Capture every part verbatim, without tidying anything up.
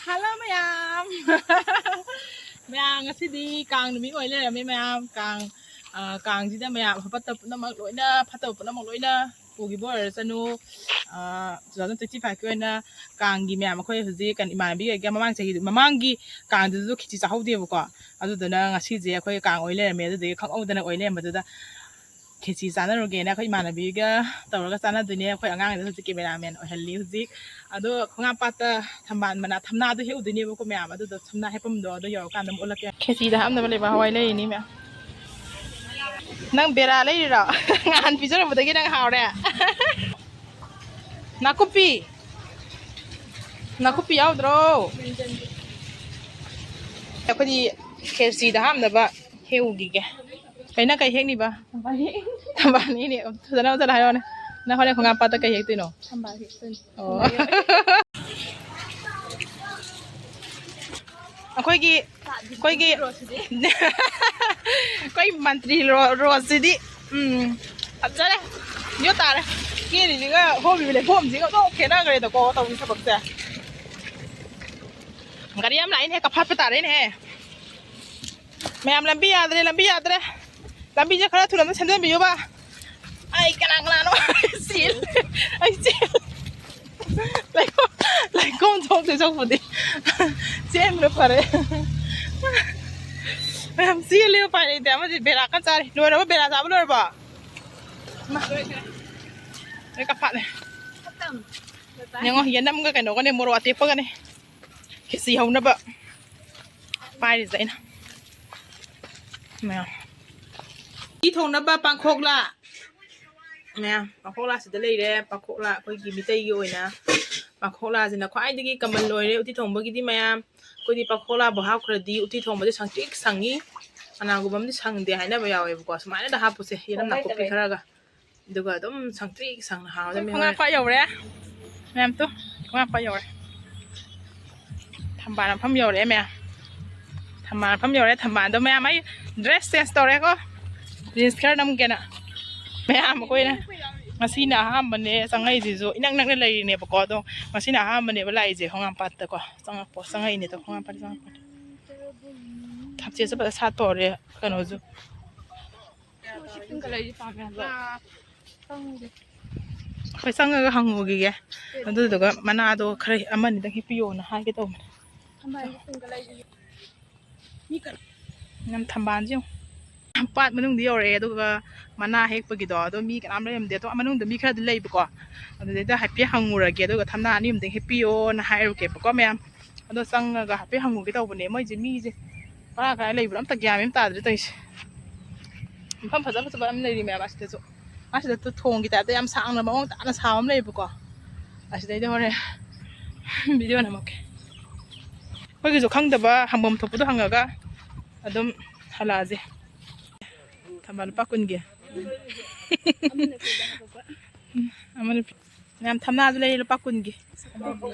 Hello ꯃꯌꯥꯝ꯫ ꯃꯌꯥꯝ, ꯉꯁꯤꯗꯤ ꯀꯥꯡ ꯅꯨꯃꯤꯠ ꯑꯣꯏ ꯂꯩꯔꯝꯃꯦ ꯃꯌꯥꯝ꯫ ꯀꯥꯡ, ꯑ, ꯀꯥꯡꯁꯤꯗ ꯃꯌꯥꯝ ꯑꯐꯠꯇ ꯄꯨꯝꯅꯃꯛ ꯂꯣꯏꯅ, ꯐꯠꯇꯕ ꯄꯨꯝꯅꯃꯛ ꯂꯣꯏꯅ ꯄꯨꯈꯤꯕ ꯑꯣꯏꯔꯁꯅꯨ꯫ ꯑ, two thousand twenty five ꯀꯤ ꯑꯣꯏꯅ ꯀꯥꯡꯒꯤ ꯃꯌꯥꯝ ꯑꯩꯈꯣꯏ ꯍꯧꯖꯤꯛ ꯀꯩꯅꯣ ꯏꯃꯥꯟꯅꯕꯤ ꯀꯩꯒ ꯃꯃꯥꯡ ꯆꯍꯤ, ꯃꯃꯥꯡꯒꯤ ꯀꯥꯡꯗꯨꯁꯨ ꯈꯦꯆꯤ ꯆꯥꯍꯧꯗꯦꯕꯀꯣ꯫ ꯑꯗꯨꯗꯨꯅ ꯉꯁꯤꯁꯦ ꯑꯩꯈꯣꯏ ꯀꯥꯡ ꯑꯣꯏ ꯂꯩꯔꯝꯃꯦ꯫ ꯑꯗꯨꯗꯒꯤ ꯈꯪꯍꯧꯗꯅ ꯑꯣꯏ ꯂꯩꯔꯝꯕꯗꯨꯗ ꯈꯦꯆꯤ ꯆꯥꯅꯔꯨꯒꯦꯅ ꯑꯩꯈꯣꯏ ꯏꯃꯥꯟꯅꯕꯤꯒ ꯇꯧꯔꯒ ꯆꯥꯅꯗꯣꯏꯅꯦ꯫ ꯑꯩꯈꯣꯏ ꯑꯉꯥꯡꯗ ꯍꯧꯖꯤꯛ cameraman ꯑꯣꯏꯍꯜꯂꯤ꯫ ꯍꯧꯖꯤꯛ ꯑꯗꯣ ꯈꯣꯡꯉꯥꯝꯄꯥꯠꯇ ꯊꯝꯕꯥꯜ ꯃꯅꯥ, ꯊꯝꯅꯥꯗꯣ ꯍꯦꯛꯎꯗꯣꯏꯅꯦꯕꯀꯣ ꯃꯌꯥꯝ꯫ ꯑꯗꯨꯗꯣ ꯊꯝꯅꯥ ꯍꯦꯛꯐꯝꯗꯣ ꯑꯗꯣ ꯌꯧꯔꯀꯥꯟꯗ ꯑꯃꯨꯛ ꯎꯠꯂꯛꯀꯦ꯫ ꯈꯦꯆꯤꯗ ꯍꯥꯞꯅꯕ ꯂꯩꯕ ꯍꯋꯥꯏ ꯂꯩꯔꯤꯅꯤ ꯃꯌꯥꯝ꯫ ꯅꯪ ꯕꯦꯔꯥ ꯂꯩꯔꯤꯔꯣ? ꯉꯍꯥꯟ ꯄꯤꯖꯔꯨꯕꯗꯒꯤ ꯅꯪ ꯍꯥꯎꯔꯦ꯫ ꯅꯥꯀꯨꯞꯄꯤ, ꯅꯥꯀꯨꯞꯄꯤ ꯌꯥꯎꯗ꯭ꯔꯣ? ꯑꯩꯈꯣꯏꯗꯤ ꯈꯦꯆꯤꯗ ꯍꯥꯞꯅꯕ ꯍꯦꯛꯎꯈꯤꯒꯦ꯫ ꯀꯩꯅ ꯀꯩ ꯍꯦꯛꯅꯤꯕ? ꯊꯝꯕꯥꯜꯅꯤꯅꯦ꯫ ꯐꯖꯅ ꯑꯝꯇ ꯍꯥꯏꯔꯛꯑꯣꯅꯦ꯫ ꯅꯪ ꯍꯣꯔꯦꯟ ꯈꯣꯡꯉꯥꯝꯄꯥꯠꯇ ꯀꯩ ꯍꯦꯛꯇꯣꯏꯅꯣ? ꯊꯝꯕꯥꯜ ꯍꯦꯛꯇꯣꯏꯅꯤ꯫ ꯑꯣ꯫ ꯑꯩꯈꯣꯏꯒꯤ, ꯑꯩꯈꯣꯏꯒꯤ, ꯑꯩꯈꯣꯏ ꯃꯟꯇ꯭ꯔꯤ ꯔꯣ-, ꯔꯣꯁꯁꯤꯗꯤ, ꯎꯝ, ꯐꯖꯔꯦ꯫ ꯌꯣꯠ ꯇꯥꯔꯦ꯫ ꯀꯦꯔꯤꯁꯤꯒ ꯍꯣꯝꯂꯤꯕ ꯂꯩꯈꯣꯝꯁꯤꯒ ꯑꯣꯟꯊꯣꯛ ꯈꯦꯠꯅꯈ꯭ꯔꯦꯗꯀꯣ ꯇꯧꯔꯤ ꯊꯕꯛꯁꯦ꯫ ꯒꯥꯔꯤ ꯌꯥꯝ ꯂꯥꯛꯏꯅꯦꯍꯦ, ꯀꯐꯠꯄ ꯇꯥꯔꯦꯅꯦꯍꯦ꯫ ꯃꯌꯥꯝ, ꯂꯝꯕꯤ ꯌꯥꯗ꯭ꯔꯦ, ꯂꯝꯕꯤ ꯌꯥꯗ꯭ꯔꯦ꯫ ꯂꯝꯕꯤꯁꯦ ꯈꯔ ꯊꯨꯅ ꯑꯝꯇ ꯁꯦꯝꯖꯟꯕꯤꯌꯨꯕ꯫ ꯑꯩ ꯀꯅꯥ ꯀꯅꯥꯅꯣ? ꯆꯦꯜ-, ꯑꯩ ꯆꯦꯜ-, ꯂꯩꯈꯣꯝ, ꯂꯩꯈꯣꯝ ꯊꯣꯛꯇꯣꯏ ꯁꯔꯨꯛꯄꯨꯗꯤ ꯆꯦꯟꯕꯅ ꯐꯔꯦ꯫ ꯃꯌꯥꯝ ꯆꯦꯜꯂꯦ, ꯎꯄꯥꯏ ꯂꯩꯇꯦ꯫ ꯑꯃꯗꯤ ꯕꯦꯔꯥ ꯀꯟꯅ ꯆꯥꯔꯤ꯫ ꯂꯣꯏꯔꯕ? ꯕꯦꯔꯥ ꯆꯥꯕ ꯂꯣꯏꯔꯕꯣ? ꯃꯥ꯫ ꯂꯣꯏ ꯀꯐꯥꯠꯂꯦ꯫ ꯌꯦꯡꯉꯣ, ꯌꯦꯅꯝꯒ ꯀꯩꯅꯣꯒꯅꯦ, ꯃꯣꯔꯣꯛ ꯑꯇꯦꯛꯄꯒꯅꯦ꯫ ꯈꯦꯆꯤ ꯍꯧꯅꯕ ꯄꯥꯏꯔꯤꯁꯦ ꯑꯩꯅ꯫ ꯃꯌꯥꯝ꯫ ꯎꯇꯤ ꯊꯣꯡꯅꯕ ꯄꯥꯡꯈꯣꯛꯂꯥ꯫ ꯃꯌꯥꯝ, ꯄꯥꯡꯈꯣꯛꯂꯥꯁꯤꯗ ꯂꯩꯔꯦ꯫ ꯄꯥꯡꯈꯣꯛꯂꯥ ꯑꯩꯈꯣꯏꯒꯤ ꯃꯤꯇꯩꯒꯤ ꯑꯣꯏꯅ ꯄꯥꯡꯈꯣꯛꯂꯥꯁꯤꯅ ꯈ꯭ꯋꯥꯏꯗꯒꯤ ꯀꯃꯟ ꯑꯣꯏꯔꯦ ꯎꯇꯤ ꯊꯣꯡꯕꯒꯤꯗꯤ꯫ ꯃꯌꯥꯝ, ꯑꯩꯈꯣꯏꯗꯤ ꯄꯥꯡꯈꯣꯛꯂꯥꯕꯨ ꯍꯥꯞꯈ꯭ꯔꯗꯤ ꯎꯇꯤ ꯊꯣꯡꯕꯁꯦ ꯁꯪꯇ꯭ꯔꯤꯛ ꯁꯪꯉꯤ꯫ ꯀꯅꯥꯒꯨꯝꯕ ꯑꯃꯗꯤ ꯁꯪꯗꯦ ꯍꯥꯏꯅꯕ ꯌꯥꯎꯋꯦꯕꯀꯣ꯫ ꯁꯨꯃꯥꯏꯅꯗ ꯍꯥꯞꯄꯨꯁꯦ, ꯌꯦꯅꯝ ꯅꯥꯀꯨꯞꯄꯤ ꯈꯔꯒ꯫ ꯑꯗꯨꯒ ꯑꯗꯨꯝ ꯁꯪꯇ꯭ꯔꯤꯛ ꯁꯪꯅ ꯍꯥꯎꯔꯗꯕꯅꯤ ꯍꯣꯔꯦꯟ꯫ ꯈꯣꯡꯉꯥꯝꯄꯥꯠ ꯌꯧꯔꯦ ꯃꯌꯥꯝ, ꯇꯨ, ꯈꯣꯡꯉꯥꯝꯄꯥꯠ ꯌꯧꯔꯦ꯫ ꯊꯝꯕꯥꯜ ꯃꯐꯝ ꯌꯧꯔꯛꯑꯦ ꯃꯌꯥꯝ꯫ ꯊꯝꯕꯥꯜ ꯃꯐꯝ ꯌꯧꯔꯦ꯫ ꯊꯝꯕꯥꯜꯗꯣ ꯃꯌꯥꯝ, ꯑꯩ dress change ꯇꯧꯔꯦꯀꯣ꯫ Reels ꯈꯔ ꯅꯝꯒꯦꯅ꯫ ꯃꯌꯥꯝ ꯑꯩꯈꯣꯏꯅ ꯉꯁꯤꯅ ꯑꯍꯥꯟꯕꯅꯦ ꯆꯪꯉꯛꯏꯁꯤꯁꯨ, ꯏꯅꯛ ꯅꯛꯅ ꯂꯩꯔꯤꯅꯦꯕꯀꯣ꯫ ꯑꯗꯣ ꯉꯁꯤꯅ ꯑꯍꯥꯟꯕꯅꯦꯕ ꯂꯥꯛꯏꯁꯦ ꯈꯣꯡꯉꯥꯝꯄꯥꯠꯇꯀꯣ꯫ ꯆꯪꯉꯛꯄ ꯆꯪꯉꯛꯏꯅꯦ꯫ ꯑꯗꯣ ꯈꯣꯡꯉꯥꯝꯄꯥꯠ ꯆꯪꯉꯛꯄ ꯊꯝꯆꯦꯠꯁꯨ ꯐꯖ ꯁꯥꯠꯇꯧꯔꯦ꯫ ꯀꯩꯅꯣꯁꯨ ꯑꯩꯈꯣꯏ ꯆꯪꯉꯒ ꯍꯪꯉꯨꯈꯤꯒꯦ꯫ ꯑꯗꯨꯗꯨꯒ ꯃꯅꯥꯗꯣ ꯈꯔ ꯑꯃꯅꯤꯗꯪ ꯍꯦꯛꯄꯤꯌꯣꯅ ꯍꯥꯏꯒꯦ ꯇꯧꯕꯅꯦ꯫ ꯌꯥꯝ ꯊꯝꯕꯥꯜꯁꯦ ꯌꯦꯡꯉꯨ꯫ ꯄꯥꯠ ꯃꯅꯨꯡꯗ ꯌꯧꯔꯛꯑꯦ꯫ ꯑꯗꯨꯒ ꯃꯅꯥ ꯍꯦꯛꯄꯒꯤꯗꯣ ꯑꯗꯣ ꯃꯤ ꯀꯅꯥꯝ ꯂꯩꯔꯝꯗꯦ꯫ ꯑꯗꯣ ꯃꯅꯨꯡꯗ ꯃꯤ ꯈꯔꯗꯤ ꯂꯩꯕꯀꯣ꯫ ꯑꯗꯨꯗꯩꯗ ꯍꯥꯏꯐꯦꯠ ꯍꯪꯉꯨꯔꯒꯦ꯫ ꯑꯗꯨꯒ ꯊꯝꯅꯥ ꯑꯅꯤ ꯑꯃꯗꯪ ꯍꯦꯛꯄꯤꯌꯣꯅ ꯍꯥꯏꯔꯨꯒꯦꯕꯀꯣ ꯃꯌꯥꯝ꯫ ꯑꯗꯣ ꯆꯪꯉꯒ ꯍꯥꯏꯐꯦꯠ ꯍꯪꯉꯨꯒꯦ ꯇꯧꯕꯅꯦ꯫ ꯃꯣꯏꯁꯦ ꯃꯤꯁꯦ ꯀꯔꯥꯏ ꯀꯔꯥꯏ ꯂꯩꯕꯅꯣ ꯑꯝꯇ ꯒ꯭ꯌꯥꯟ ꯃꯦꯟ ꯇꯥꯗ꯭ꯔꯦ ꯇꯧꯔꯤꯁꯦ꯫ ꯃꯐꯝ ꯐꯖ ꯐꯖꯕ ꯌꯥꯝ ꯂꯩꯔꯤ ꯃꯌꯥꯝ ꯑꯁꯤꯗꯁꯨ꯫ ꯑꯁꯤꯗ ꯊꯣꯡꯒꯤ ꯇꯥꯏꯞꯇ ꯌꯥꯝ ꯁꯥꯡꯅ ꯃꯑꯣꯡ ꯇꯥꯅ ꯁꯥꯕ ꯑꯃ ꯂꯩꯌꯦꯕꯀꯣ꯫ ꯑꯁꯤꯗꯩꯗ ꯍꯣꯔꯦꯟ ꯚꯤꯗꯤꯑꯣ ꯅꯝꯃꯛꯀꯦ꯫ ꯑꯩꯈꯣꯏꯒꯤꯁꯨ ꯈꯪꯗꯕ ꯍꯪꯐꯝ ꯊꯣꯛꯄꯗꯣ ꯍꯪꯉꯒ ꯑꯗꯨꯝ ꯍꯜꯂꯛꯑꯁꯦ꯫ ꯊꯝꯕꯥꯜ ꯂꯨꯄꯥ ꯀꯨꯟꯒꯤ꯫ ꯑꯃꯅ ꯄꯤ-, ꯃꯌꯥꯝ ꯊꯝꯅꯥꯁꯨ ꯂꯩ ꯂꯨꯄꯥ ꯀꯨꯟꯒꯤ꯫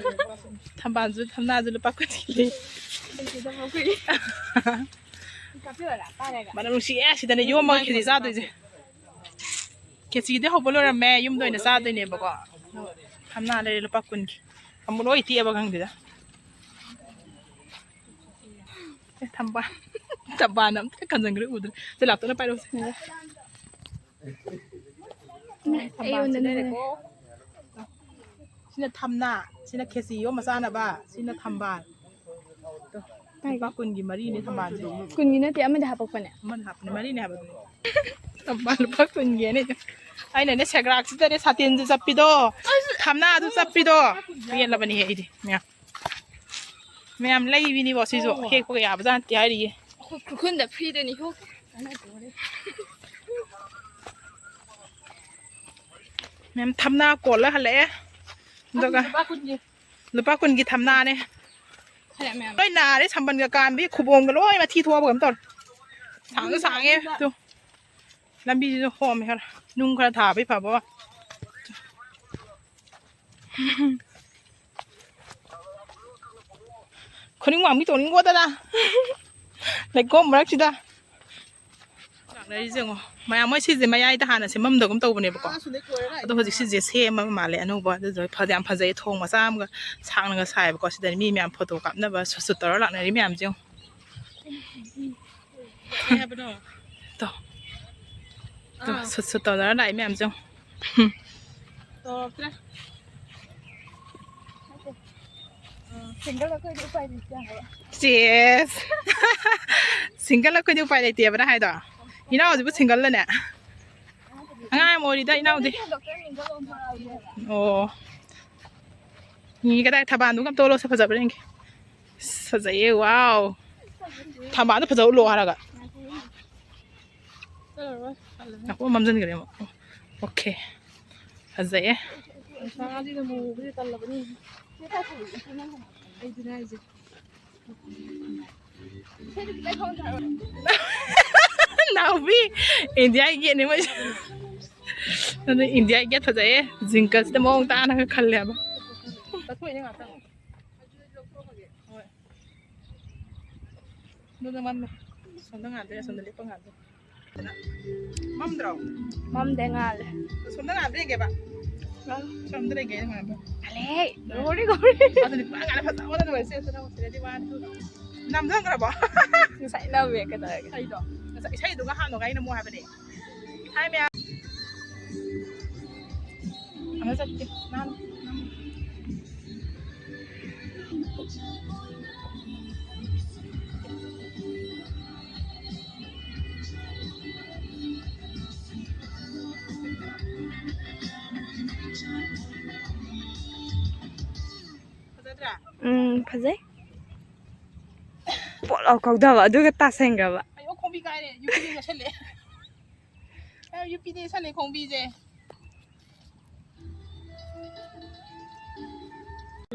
ꯊꯝꯕꯥꯜꯁꯨ, ꯊꯝꯅꯥꯁꯨ ꯂꯨꯄꯥ ꯀꯨꯟꯒꯤ ꯂꯩ꯫ ꯃꯅꯝ ꯅꯨꯡꯁꯤꯌꯦ꯫ ꯁꯤꯗꯅꯦ ꯌꯣꯝꯃꯒ ꯈꯦꯆꯤ ꯆꯥꯗꯣꯏꯁꯦ꯫ ꯈꯦꯆꯤꯗꯤ ꯍꯧꯕ ꯂꯣꯏꯔꯝꯃꯦ, ꯌꯨꯝꯗ ꯑꯣꯏꯅ ꯆꯥꯗꯣꯏꯅꯦꯕꯀꯣ꯫ ꯊꯝꯅꯥ ꯂꯩꯔꯦ ꯂꯨꯄꯥ ꯀꯨꯟꯒꯤ꯫ ꯑꯃꯨꯛ ꯂꯣꯏ ꯇꯦꯛꯑꯕ ꯈꯪꯗꯦꯗ꯫ ꯑꯦ, ꯊꯝꯕꯥꯜ, ꯊꯝꯕꯥꯜ ꯑꯝꯇ ꯀꯟꯁꯤꯟꯈ꯭ꯔꯦ ꯎꯗ꯭ꯔꯦ꯫ ꯁꯦ, ꯂꯥꯞꯇꯅ ꯄꯥꯏꯔꯛꯎꯁꯦ꯫ ꯑꯩꯉꯣꯟꯗꯅꯦ꯫ ꯁꯤꯅ ꯊꯝꯅꯥ, ꯁꯤꯅ ꯈꯦꯆꯤ ꯌꯣꯝꯕ ꯆꯥꯅꯕ, ꯁꯤꯅ ꯊꯝꯕꯥꯜ꯫ ꯇꯣ, ꯂꯨꯄꯥ ꯀꯨꯟꯒꯤ ꯃꯔꯤꯅꯦ ꯊꯝꯕꯥꯜꯁꯦ꯫ ꯀꯨꯟꯒꯤ ꯅꯠꯇꯦ, ꯑꯃꯗ ꯍꯥꯄꯛꯄꯅꯦ꯫ ꯑꯃꯗ ꯍꯥꯞꯄꯅꯦ, ꯃꯔꯤꯅꯦ ꯍꯥꯏꯕꯗꯨꯅꯦ꯫ ꯊꯝꯕꯥꯜ ꯂꯨꯄꯥ ꯀꯨꯟꯒꯤꯅꯦ꯫ ꯑꯩꯅꯅꯦ ꯁꯦꯒ꯭ꯔꯥꯛꯁꯤꯗꯅꯦ ꯁꯥꯇꯤꯟꯁꯨ ꯆꯠꯄꯤꯗꯣ, ꯊꯝꯅꯥꯁꯨ ꯆꯠꯄꯤꯗꯣ꯫ ꯄꯦꯜꯂꯕꯅꯤꯍꯦ ꯑꯩꯗꯤ꯫ ꯃꯌꯥꯝ, ꯃꯌꯥꯝ ꯂꯩꯕꯤꯅꯤꯕꯣ ꯁꯤꯁꯨ꯫ ꯍꯦꯛꯄꯒ ꯌꯥꯕꯖꯥꯠ ꯅꯠꯇꯦ ꯍꯥꯏꯔꯤꯌꯦ꯫ ꯑꯩꯈꯣꯏ ꯈꯨꯔꯈꯨꯜꯗ ꯐ꯭ꯔꯤꯗꯅꯤ ꯍꯣ꯫ ꯃꯌꯥꯝ ꯊꯝꯅꯥ ꯀꯣꯜꯂ ꯍꯜꯂꯛꯑꯦ꯫ ꯑꯗꯨꯒ ꯂꯨꯄꯥ ꯀꯨꯟꯒꯤ꯫ ꯂꯨꯄꯥ ꯀꯨꯟꯒꯤ ꯊꯝꯅꯥꯅꯦ꯫ ꯍꯜꯂꯛꯑꯦ ꯃꯌꯥꯝ꯫ ꯂꯣꯏ ꯅꯥꯔꯦ, ꯁꯝꯕꯜꯒ ꯀꯥꯟꯕꯤ ꯈꯨꯕꯣꯝꯒ ꯂꯣꯏ ꯃꯊꯤ ꯊꯣꯛꯑꯕ ꯀꯩꯅꯣꯝ ꯇꯧꯔꯦ꯫ ꯁꯥꯡꯁꯨ ꯁꯥꯡꯉꯦ꯫ ꯇꯨ꯫ ꯂꯝꯕꯤꯁꯤꯁꯨ ꯍꯣꯝꯃꯦ ꯈꯔ꯫ ꯅꯨꯡ ꯈꯔ ꯊꯥꯕꯩ ꯐꯕ꯫ ꯈꯨꯅꯤꯡ ꯋꯥꯡꯕꯤ ꯇꯣꯡꯅꯤꯡꯉꯣꯗꯅ꯫ ꯂꯩꯈꯣꯝ ꯃꯔꯛꯁꯤꯗ꯫ ꯂꯩꯔꯤꯁꯦ ꯌꯦꯡꯉꯣ꯫ ꯃꯌꯥꯝ ꯃꯣꯏ ꯁꯤꯁꯦ ꯃꯌꯥꯏꯗ ꯍꯥꯟꯅ ꯁꯦꯝꯃꯝꯗꯕꯒꯨꯝ ꯇꯧꯕꯅꯦꯕꯀꯣ꯫ ꯑꯗꯣ ꯍꯧꯖꯤꯛ ꯁꯤꯁꯦ ꯁꯦꯝꯃꯕ ꯃꯥꯜꯂꯦ ꯑꯅꯧꯕ꯫ ꯑꯗꯨꯗꯣ ꯐꯖ-, ꯌꯥꯝ ꯐꯖꯩ꯫ ꯊꯣꯡ ꯃꯆꯥ ꯑꯃꯒ ꯁꯥꯡꯅꯒ ꯁꯥꯏꯕꯀꯣ꯫ ꯁꯤꯗ ꯃꯤ ꯃꯌꯥꯝ ꯐꯣꯇꯣ ꯀꯥꯞꯅꯕ ꯁꯨꯠ ꯁꯨꯠ ꯇꯧꯔ ꯂꯥꯛꯅꯔꯤ ꯃꯌꯥꯝꯁꯦ ꯌꯦꯡꯉꯣ꯫ ꯀꯩ ꯍꯥꯏꯕꯅꯣ? ꯇꯣ꯫ ꯇꯣ, ꯑꯥ꯫ ꯁꯨꯠ ꯁꯨꯠ ꯇꯧꯅꯔ ꯂꯥꯛꯏ ꯃꯌꯥꯝꯁꯦ ꯌꯦꯡꯉꯣ꯫ ꯇꯧꯔꯛꯇ꯭ꯔꯦ꯫ ꯁꯤꯡꯒꯜ ꯑꯩꯈꯣꯏꯗꯤ ꯎꯄꯥꯏ ꯂꯩꯇꯦ ꯍꯥꯏꯕ꯫ ꯆꯦꯁ꯫ ꯁꯤꯡꯒꯜ ꯑꯩꯈꯣꯏꯗꯤ ꯎꯄꯥꯏ ꯂꯩꯇꯦꯕ ꯅꯪ ꯍꯥꯏꯗꯣ? ꯏꯅꯥꯎꯁꯤꯕꯨ ꯁꯤꯡꯒꯜꯂꯅꯦ? ꯑꯉꯥꯡ ꯌꯥꯝ ꯑꯣꯏꯔꯤꯗ ꯏꯅꯥꯎꯗꯤ꯫ ꯁꯤꯡꯒꯜꯗꯒꯤ ꯍꯦꯟꯗꯣꯛꯇꯅ ꯁꯤꯡꯒꯜ ꯑꯣꯏꯕ ꯍꯥꯏꯕ꯫ ꯑꯣ꯫ ꯌꯦꯡꯒꯦ ꯀꯗꯥꯏ ꯊꯕꯥꯜꯗꯨꯒ ꯑꯝꯇ ꯑꯣꯜꯂꯣꯁꯦ ꯐꯖꯕ꯭ꯔꯥ ꯌꯦꯡꯒꯦ꯫ ꯑꯁ, ꯐꯖꯩꯌꯦ, ꯋꯥꯎ꯫ ꯊꯝꯕꯥꯜꯗꯣ ꯐꯖꯕ ꯎꯠꯂꯣ ꯍꯥꯏꯔꯒ꯫ ꯆꯠꯂꯔꯣꯏ, ꯇꯜꯂꯅꯤ꯫ ꯉꯥꯏꯈꯣ, ꯃꯝꯖꯟꯒꯔꯦ ꯑꯃꯨꯛ꯫ ꯑꯣꯀꯦ꯫ ꯐꯖꯩꯌꯦ꯫ ꯅꯨꯡꯁꯥꯁꯤꯗ ꯃꯨꯕꯁꯦ ꯇꯜꯂꯕꯅꯤ꯫ ꯑꯩꯗꯨꯅꯦ ꯍꯥꯏꯁꯦ꯫ ꯅꯥꯎꯕꯤ, ꯏꯟꯗꯤꯌꯥꯒꯤ ꯒꯦꯠꯅꯦ ꯃꯣꯏꯁꯦ꯫ ꯑꯗꯨ ꯏꯟꯗꯤꯌꯥꯒꯤ ꯒꯦꯠ ꯐꯖꯩꯌꯦ꯫ ꯖꯤꯡꯀꯁꯤꯗ ꯃꯑꯣꯡ ꯇꯥꯅꯒ ꯈꯜꯂꯦ ꯍꯥꯏꯕ꯫ ꯆꯠꯊꯣꯛꯏꯅꯦ ꯉꯥꯛꯇꯪ꯫ ꯍꯣꯏ꯫ ꯑꯗꯨꯅ ꯃꯝꯃꯦ꯫ ꯑꯁꯣꯝꯗ ꯉꯥꯟꯗꯣꯏ, ꯑꯁꯣꯝꯗ ꯂꯦꯞꯄ ꯉꯥꯟꯗꯣꯏ꯫ ꯃꯝꯗ꯭ꯔꯣ? ꯃꯝꯗꯦ, ꯉꯥꯜꯂꯦ꯫ ꯑꯁꯣꯝꯗ ꯉꯥꯟꯕ꯭ꯔꯥ ꯌꯦꯡꯒꯦꯕ꯫ ꯉꯥꯜꯂꯦ꯫ ꯑꯁꯣꯝꯗ ꯂꯩꯒꯦ, ꯉꯥꯟꯕ꯫ ꯉꯥꯜꯂꯦ꯫ ꯉꯧꯔꯦ, ꯉꯧꯔꯦ꯫ ꯑꯗꯨꯗꯤ ꯄꯨꯔꯥ ꯉꯥꯜꯂꯦ, ꯐꯖꯕ ꯑꯗꯨ ꯑꯣꯏꯔꯁꯦ꯫ ꯑꯗꯨꯅ ꯁꯤꯗꯗꯤ ꯋꯥꯟ, ꯇꯨ꯫ ꯅꯝꯖꯟꯈ꯭ꯔꯕꯣ? ꯉꯁꯥꯏ ꯅꯝꯃꯦ, ꯀꯩꯗꯧꯔꯒꯦ? ꯏꯁꯩꯗꯣ? ꯉꯁꯥꯏ ꯏꯁꯩꯗꯨꯒ ꯍꯥꯟꯅꯒ ꯑꯩꯅ ꯑꯃꯨꯛ ꯍꯥꯏꯕꯅꯦ꯫ ꯍꯥꯏ ꯃꯌꯥꯝ꯫ ꯑꯃ ꯆꯠꯀꯦ꯫ ꯅꯍꯥꯟ ꯐꯖꯗ꯭ꯔꯥ? ꯎꯝ, ꯐꯖꯩ꯫ ꯄꯣꯠ ꯂꯥꯎ ꯀꯧꯊꯕ, ꯑꯗꯨꯒ ꯇꯥꯁꯟꯈ꯭ꯔꯕ꯫ ꯑꯌꯣ, ꯈꯣꯡꯕꯤ ꯀꯥꯏꯔꯦ꯫ ꯌꯨ ꯄꯤ ꯗ ꯌꯦꯁꯜꯂꯦ꯫ ꯑ, ꯌꯨ ꯄꯤ ꯗ ꯌꯦꯁꯜꯂꯦ ꯈꯣꯡꯕꯤꯁꯦ꯫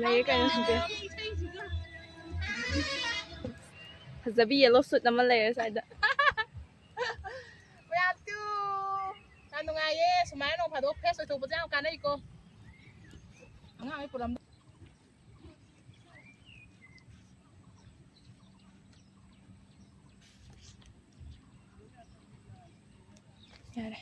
ꯂꯩꯌꯦ ꯀꯩꯅꯣ ꯁꯤꯗꯤ꯫ ꯐꯖꯕꯤ yellow suit ꯑꯃ ꯂꯩꯔꯦ ꯁ꯭ꯋꯥꯏꯗ꯫ ꯃꯌꯥꯝꯁꯨ ꯌꯥꯝ ꯅꯨꯡꯉꯥꯏꯌꯦ꯫ ꯁꯨꯃꯥꯏꯅ ꯅꯣꯡ ꯐꯥꯗꯣꯛ fresh ꯑꯣꯏꯊꯣꯛꯄꯁꯦ ꯌꯥꯝ ꯀꯥꯟꯅꯩꯀꯣ꯫ ꯑꯉꯥꯡꯈꯩ ꯄꯨꯔꯝ-, ꯌꯥꯔꯦ꯫